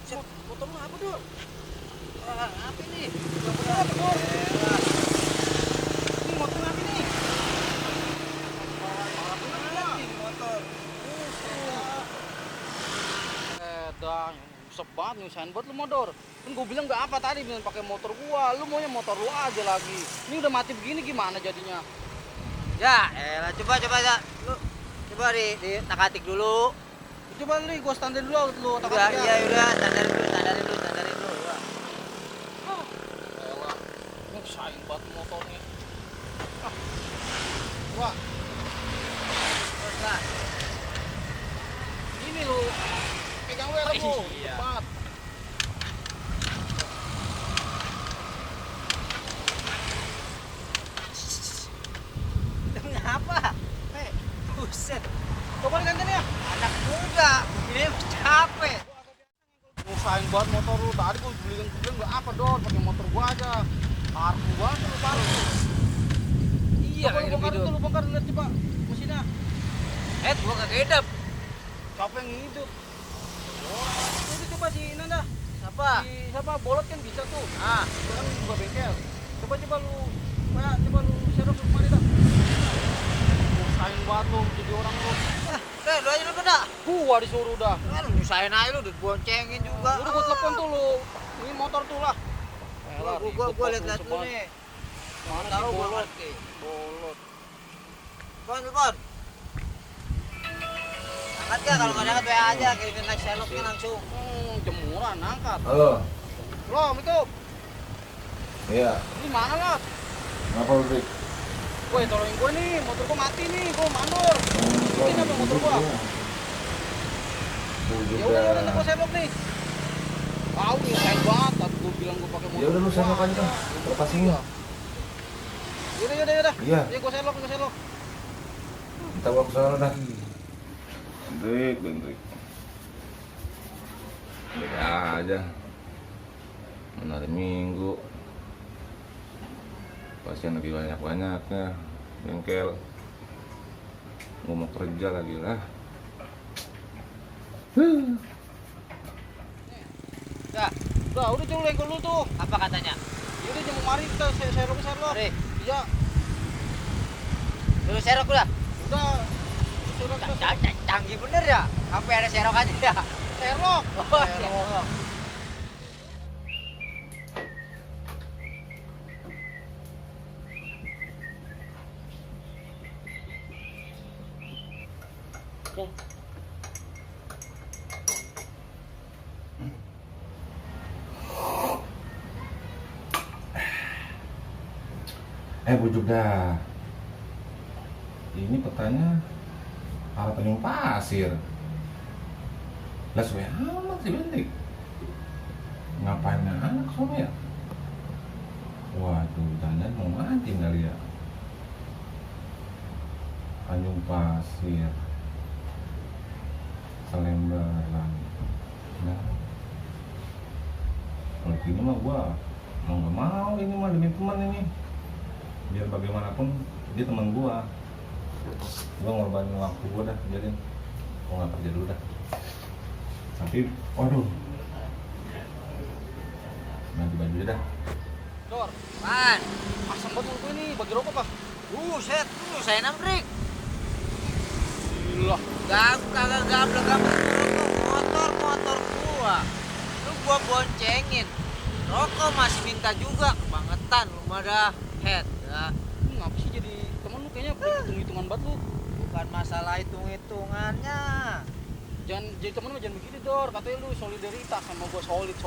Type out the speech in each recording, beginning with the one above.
Motor lu apa, Dor? Apa ini? Motor apa, Dor? Ini motor apa nih? Motor. Dah, nyesek banget nyusahin buat lu modor. Kan gue bilang gak apa tadi bilang pakai motor gua, lu maunya motor lu aja lagi. Ini udah mati begini gimana jadinya? Ya, elah coba ya. Lu coba di takatik dulu. Coba lu gua standar dulu lu Udah, iya udah, sandarin dulu. Wah. Elah, nyusahin banget motornya. Wah, Terus lah. ini lu pegang lu lu. Iya. Cepat. Kenapa? Buset. Coba ganti ya. Anak muda, ini capek. Nyusahin banget motor lu. Tadi gua bilang gak apa, Dor, pakai motor gua aja. Parku banget lu parku. Iya, Coba lu bongkar hidup. itu, lu bongkar lihat coba mesinnya. Gua kagak hidup. Siapa yang hidup? Itu coba si Nanda. Siapa? Siapa bolot kan bisa tuh. Ah, Itu kan buka bengkel. Coba lu, coba lu serok ke kemari dah. Sayang banget lu jadi orang lu. lu aja dulu dah. Gua disuruh dah. Lu nyusahin aja lu, diboncengin juga. Udah gua telepon tuh lu. Ini motor tuh lah. Gua lihat dulu nih. Mana sih Taruh gua bolot? ngerti. Bolot. Telepon. Angkat ya, kalau nggak diangkat WA aja, kirimin naik seloknya langsung. Jemuran angkat. Halo, Assalamualaikum. iya, Ini mana lah? kenapa lu Dik? Woi, tolongin gua nih, motor gua mati nih, gua mandor. Ini apa motor gua? Ya udah, gua serok nih. Tahu nih, sayang banget. Tadi gua bilang gua pakai motor. Ya udah lu serok aja dah, lepasin ya. Yaudah. Iya. Ya gua serok. Kita bawa ke sana dah. Dik. Dik aja. Mana hari Minggu. Pasien lagi banyak-banyaknya. Bengkel. Gua mau kerja lagi lah. Udah coba lengkol lu tuh. Apa katanya? Yaudah jam kemarin kita serok. Mari. Iya, Dulu serok udah. udah. Serok. Canggih bener ya. Sampai ada serok aja ya. Serok. Oh, serok. Bujuk dah. Ini petanya arah Tanjung Pasir. Lah suwe amat sih Bendik. Ngapain anak sono ya? Waduh, dandan mau mati kali ya. Tanjung Pasir, Salembaran. Nah, kalau gini mah gua mau nggak mau ini mah demi teman ini. Biar bagaimanapun dia teman gua ngorbanin waktu gua dah, jadi gua nggak kerja dulu dah. Tapi waduh, ganti baju aja dah. Dor, Man, asam banget mulut lu ini, bagi rokok kah? buset, lu saya nambrik. Gila. Kagak gablek motor gua. Lu gua boncengin. Rokok masih minta juga, kebangetan lu mah dah. Head ya. Ngapa sih jadi temen lu kayaknya hitung-hitungan banget lu. Bukan masalah hitung-hitungannya. Jangan jadi temen lu jangan begitu, Dor. Katanya lu solidaritas sama gua solid.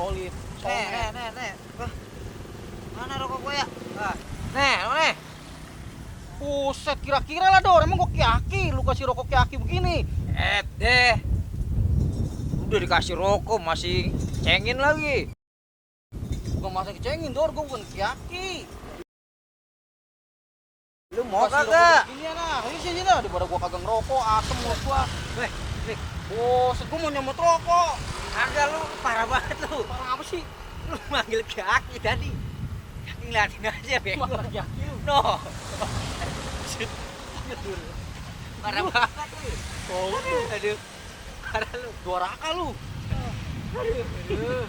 Nih. Wah, mana rokok gua ya? Nih. Buset, kira-kira lah, Dor. Emang gua ki-aki, lu kasih rokok ki-aki begini. Deh. Udah dikasih rokok masih cengin lagi. Bukan masa kecengin, Dor. Gua bukan ki-aki. Lu mau Kasih kagak? rokok begini nah. Ini sini dah daripada gua kagak ngerokok, asem mulut gua. Nih, Buset, gua mau nyemot rokok. kagak lu parah banget lu. Parah apa sih? Lu manggil kaki tadi. Kaki ngeliatin aja bego. Malah ki-aki lu. No. Parah banget lu. Oh, lu. Aduh. Parah lu. Dua raka lu. Aduh.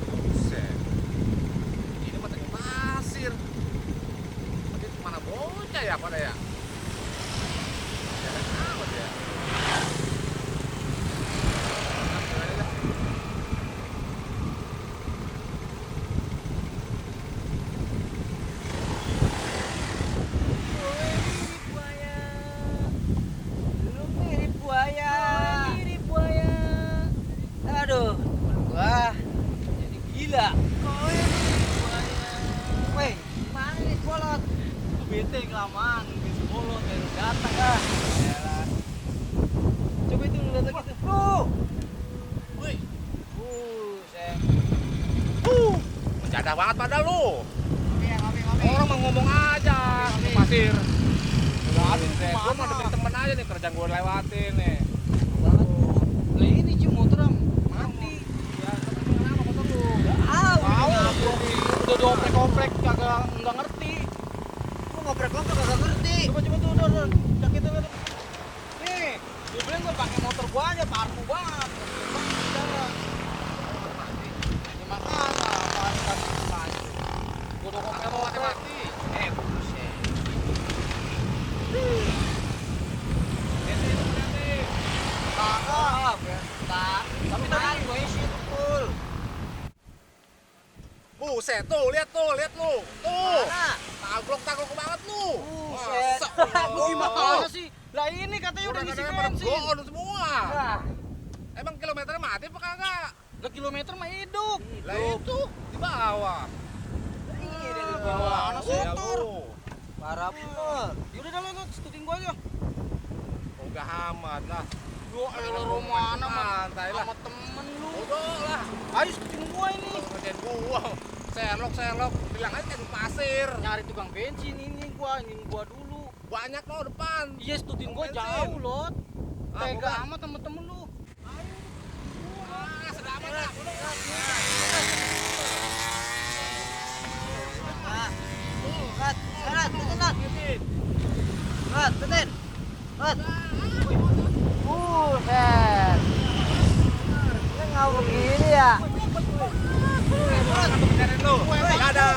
Buset. Ini mah tadi pasir. Tadi mana bocah ya pada ya? Jalan amat ya. Lu mirip buaya. Mirip buaya. Aduh, temen gua jadi gila. Weh, gimana nih bolot? Bete kelamaan, bete bolot, baru datang ah. Yalah. Coba itu lu lihat lagi tuh. Tuh. Wih, Buset. menjadah banget pada lu. Ngopi. Orang mau ngomong aja ke pasir. Udah habis deh. Gua Mana? mau demi temen aja nih kerjaan gua lewatin nih. Banget. Lah ini Ci motor mati. Ya, kenapa motor lu? Tahu udah dioprek-oprek kagak enggak ngerti. Gua ngoprek-ngoprek kagak ngerti. Coba tuh udah cek itu lihat. Nih, dia bilang gua pakai motor gua aja parku banget. Ini makanya apaan tadi mati. Gua udah ngoprek Mati. Buset. Kagak. Tak. Tapi tadi gue isi full. Buset tuh, lihat lu. Tuh. Mana? Taglok banget lu. Buset. Lu gimana sih? Lah ini katanya udah ngisi bensin. Gon semua. Nah, Emang kilometernya mati apa kagak? Lah kilometer mah hidup. Lah itu di bawah. iya dari Mana bawah. sih? Ya Motor. lu. Parah bener. Yaudah dah lu setutin gua aja. Udah amat lah. Gua elah romana mah Santai lah. sama temen lu. Bodoh lah. Ayo setutin gua ini. Kerjaan gua. Serlok. Bilang aja di pasir. Nyari tukang bensin ini gua dulu. Banyak lo depan. Iya setutin gua Bensin. jauh lot. Ah, Tega gua- amat temen-temen lu. Ah, sedap amat lah. Nah. Rat, tutin. Rat, tutin. Rat. Buset. Ini ngapa begini ya? Kerjaan lu. Dadah.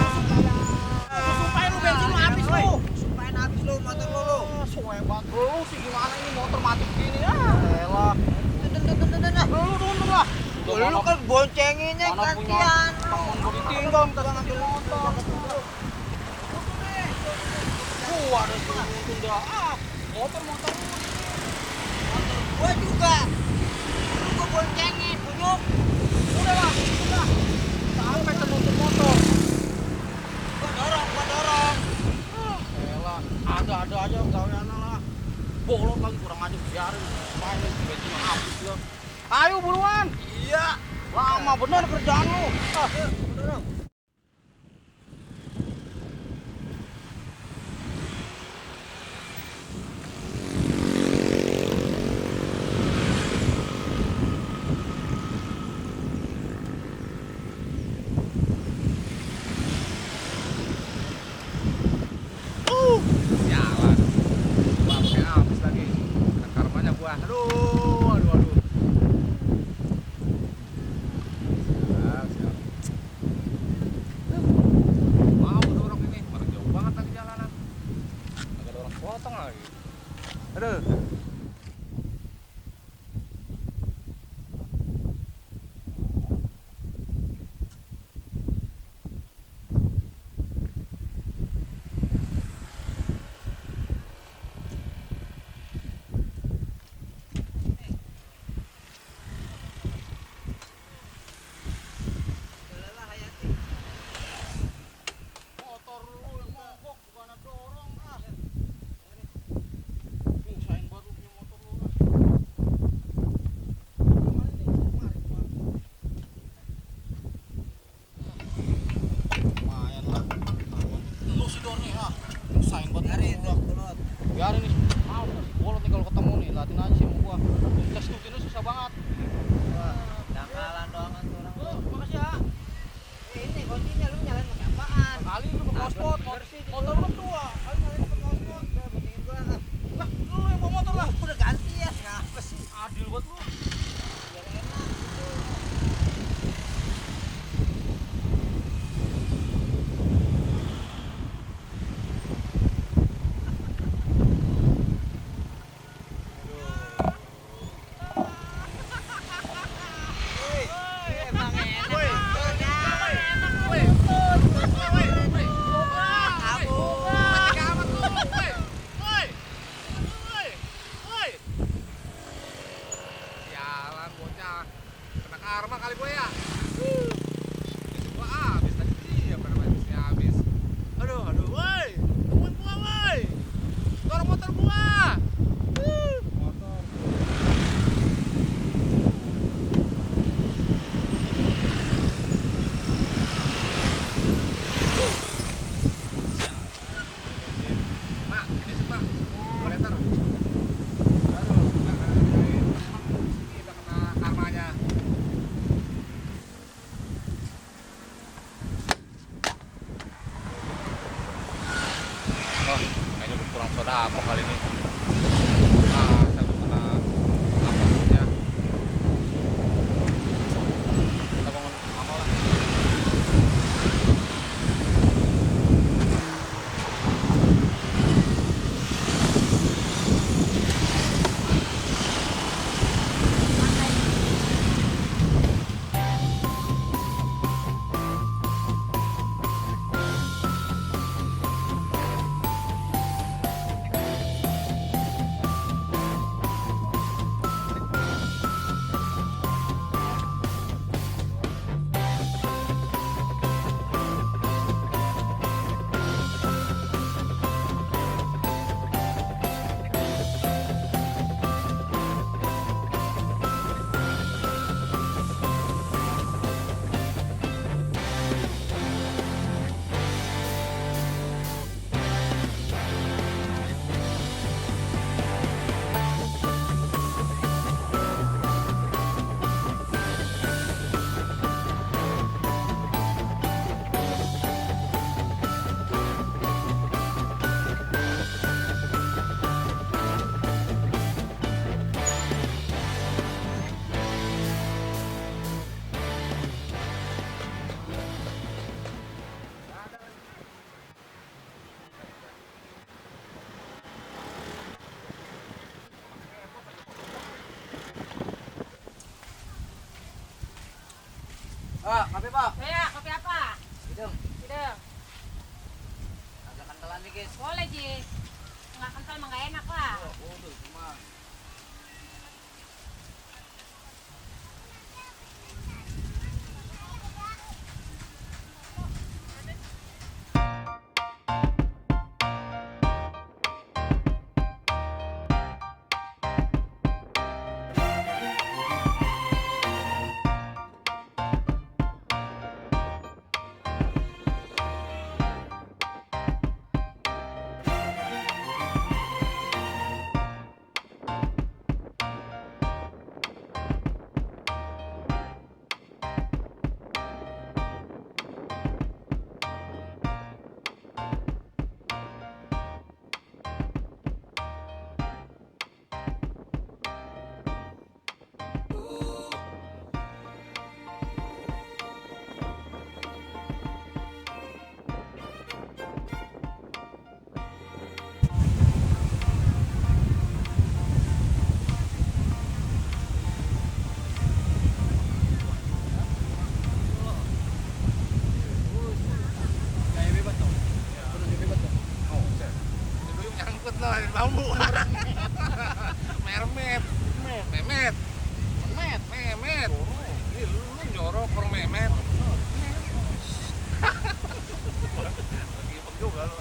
Sumpahin lu bensin lu habis lu. Sumpahin habis lu motor lu. Suwe banget lu sih gimana ini motor mati begini ya. Elah. Lu turun lah. Lu kan boncenginnya Mana punya gantian. temen gua ditinggal minta ngambil motor. Gua ada suruh nuntun dah. Motor lu. Gua juga. Lu gua boncengin, bunyuk. Udah. Sampai ke nuntun motor. Gua dorong. Elah, ada aja gawean lah. Bolot lagi kurang aja biarin. Main bensin habis lo. Ayo buruan. Iya. Lama bener kerjaan lu. Dorong. Jalan. Wah, pakai habis lagi. Karmanya gua. Aduh. Siap. Mau dorong ini, malah jauh banget lagi jalanan. Agak ada orang potong lagi. Aduh. biarin dong kulot. Biarin nih, mau bolot nih kalau ketemu nih, latin aja sih sama gua. Tes tutinnya susah banget. Dangkalan doangan tuh orang. Oh, makasih ya. Ini kuncinya lu nyalain pakai apaan? Kali lu ke pospot, motor lu tua. Kali nyalain pakai hotspot. Udah pentingin gua. Lah, lu yang bawa motor lah. Udah ganti ya. Ngapa sih? Adil buat lu. Biar enak. Emang enak. Sialan bocah. Kena karma kali gue ya. Gua habis tadi dia pada habisnya habis. Aduh, aduh, woi. Tungguin gua, woi. Dorong motor gua. Motor. Pak, ini sih, Pak. Boleh ntar. Aduh, udah kena karmanya. Oh, kayaknya udah kurang soda apa kali ini. Ah, satu kena apa ya? Kita bangun apa lah? Ah, kopi, Pak. Ya, kopi apa? Hidung. Hidung. Agak kentelan dikit. Boleh, Ji. Nggak kental mah nggak enak lah. Oh, udah cuma. bambu. Mermet. Memet. Memet. Memet. Ini lu nyorok orang memet. Lagi ipeng juga lu.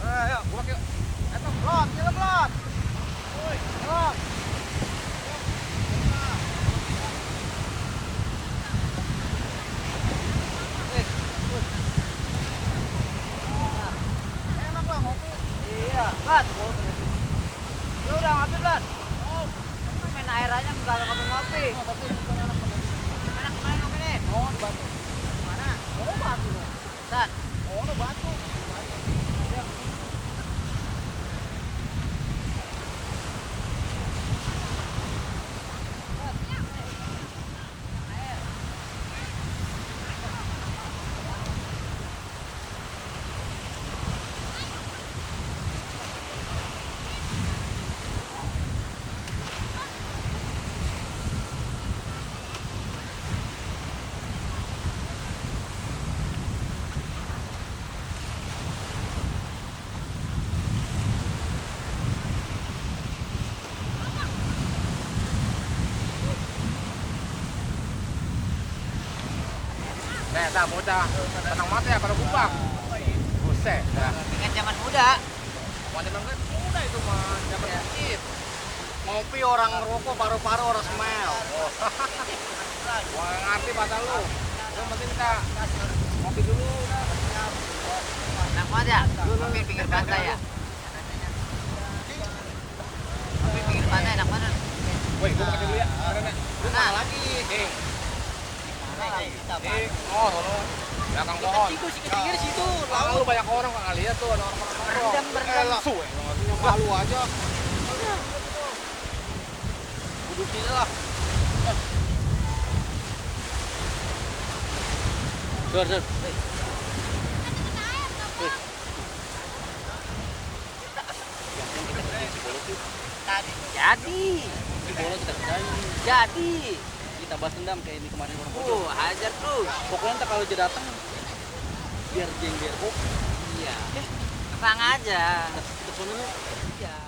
Ayo, gua yuk. Eto, blot, jalan blot. Woi, blot. Enak lah ngopi. ngopi, Blan. Main air aja enggak ngopi. Anak kemana ngopi nih? Oh, di Batu. Mana? Oh, Batu. San. Oh, di Batu. Dah bocah. Tenang mata ya kalau kubang. Buset dah. Dengan zaman muda. Wajan kan udah itu mah zaman kecil. Ngopi orang rokok, paru-paru orang smell. Gua nggak ngerti bahasa lu. Yang penting kita ngopi dulu. Enak banget ya. Ngopi pinggir pantai ya. Ngopi pinggir pantai enak banget. Woi, gua makan dulu ya. Karena Mana? Lagi. oh, sono. Belakang pohon. Situ si kecilnya di situ. Lalu lu banyak orang nggak lihat tuh ada orang nongkrong. Berendam. Suwe, malu aja. Duduk sini lah. Sur. Jadi. Di bola kita kerjain. Jadi. Kita balas dendam kayak ini kemarin orang bodoh. Hajar terus. Pokoknya ntar kalau dia datang biar jeng biar kok. Iya. Tenang aja. Kita sono. Iya.